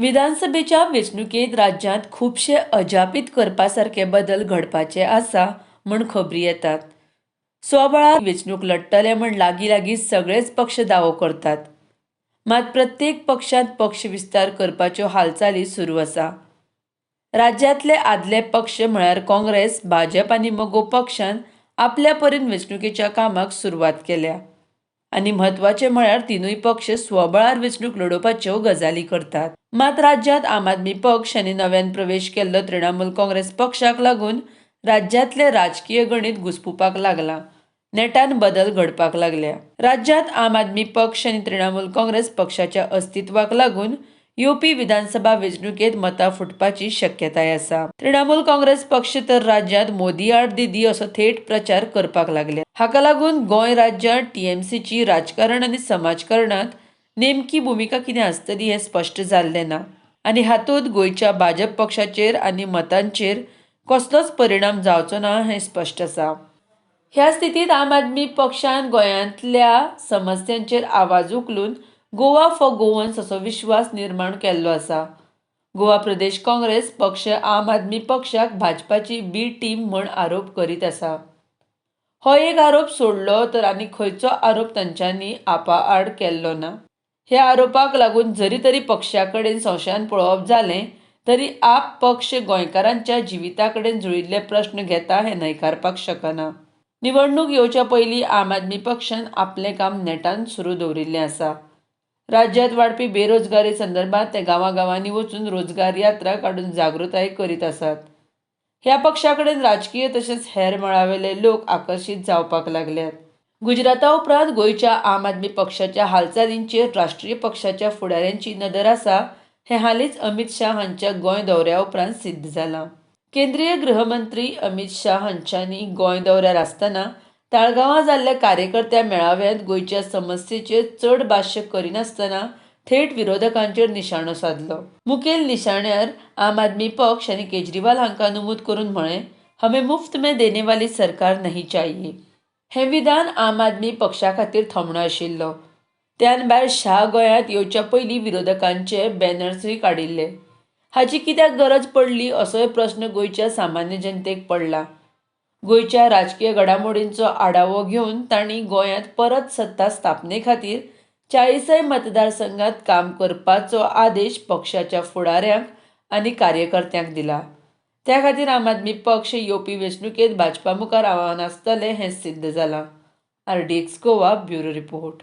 विधानसभेच्या वेंचणुकेंत राज्यांत खुबशे अजापीत करपा सारके बदल घडपाचे आसा म्हूण खबरी येतात. स्वबळार वेंचणूक लढटले म्हूण लागीं लागीं सगळेच पक्ष दावो करतात. मात प्रत्येक पक्षांत पक्ष विस्तार करपाच्यो हालचाली सुरू आसा. राज्यांतले आदले पक्ष म्हळ्यार काँग्रेस, भाजप आनी मगो पक्षान आपल्या परीन वेंचणुकेच्या कामाक सुरवात केल्या आनी म्हत्वाचें म्हळ्यार तिनूय पक्ष स्वबळार वेंचणूक लडोवपाच्यो गजाली करतात. मात राज्यांत आम आदमी पक्ष आनी नव्यान प्रवेश केल्लो तृणमूल काँग्रेस पक्षाक लागून राज्यांतलें राजकीय गणीत घुस्पुपाक लागलां. नेटान बदल घडपाक लागल्या. राज्यांत आम आदमी पक्ष आनी तृणमूल काँग्रेस पक्षाच्या अस्तित्वाक लागून येवपी विधानसभा वेंचणुकेंत मतां फुटपाची शक्यताय आसा. तृणमूल काँग्रेस पक्ष तर राज्यांत मोदी आड दिदी असो थेट प्रचार करपाक लागल्या. हाका लागून गोंय राज्यांत टीएमसीची राजकारण आनी समाजकारणांत नेमकी भुमिका कितें आसतली हें स्पश्ट जाल्लें ना आनी हातूंत गोंयच्या भाजप पक्षाचेर आनी मतांचेर कसलोच परिणाम जावचो ना हें स्पश्ट आसा. ह्या स्थितींत आम आदमी पक्षान गोंयांतल्या समस्यांचेर आवाज उखलून गोवा फॉर गोवन्स असो विश्वास निर्माण केल्लो आसा. गोवा प्रदेश काँग्रेस पक्ष आम आदमी पक्षाक भाजपाची बी टीम म्हूण आरोप करीत आसा. हो एक आरोप सोडलो तर आनी खंयचो आरोप तांच्यांनी आपाआड केल्लो ना. ह्या आरोपाक लागून जरी तरी पक्षा कडेन संशयान पळोवप जालें तरी आप पक्ष गोंयकारांच्या जिविता कडेन जुळिल्ले प्रस्न घेता हें न्हयकारपाक शकना. निवडणूक येवच्या पयलीं आम आदमी पक्षान आपलें काम नेटान सुरू दवरिल्लें आसा. राज्यांत वाडपी बेरोजगारी संदर्भात ते गांवागांवांनी वचून रोजगार यात्रा काडून जागृताय करीत आसात. ह्या पक्षा कडेन राजकीय तशेंच हेर मळावेले लोक आकर्शीत जावपाक लागल्यात. गुजराता उपरांत गोंयच्या आम आदमी पक्षाच्या हालचालींचेर राष्ट्रीय पक्षाच्या फुडाऱ्यांची नदर आसा हें हालींच अमीत शाह हांच्या गोंय दौऱ्या उपरांत सिद्ध जालां. केंद्रीय गृहमंत्री अमीत शाह हांच्यांनी गोंय दौऱ्यार आसतना ताळगांवां जाल्ल्या कार्यकर्त्या मेळाव्यांत गोंयच्या समस्येचेर चड भाश्य करिनासतना थेट विरोधकांचेर निशाणो सादलो. मुखेल निशाण्यार आम आदमी पक्ष आनी केजरीवाल हांकां नमूद करून म्हळें, हमें मुफ्त में देने वाली सरकार नहीं चाहिए. हें विधान आम आदमी पक्षा खातीर थोमणो आशिल्लो. त्यान भायर शाह गोंयांत येवच्या पयलीं विरोधकांचे बॅनर्सूय काडिल्ले. हाची कित्याक गरज पडली असोय प्रस्न गोंयच्या सामान्य जनतेक पडला. गोंयच्या राजकीय घडामोडींचो आढावो घेवन तांणी गोंयांत परत सत्ता स्थापने खातीर 40 मतदारसंघात काम करपाचो आदेश पक्षाच्या फुडाऱ्यांक आनी कार्यकर्त्यांक दिला. त्या खातीर आम आदमी पक्ष येवपी वेंचणुकेंत भाजपा मुखार आव्हान आसतलें हें सिद्ध जालां. RDX Goa bureau report.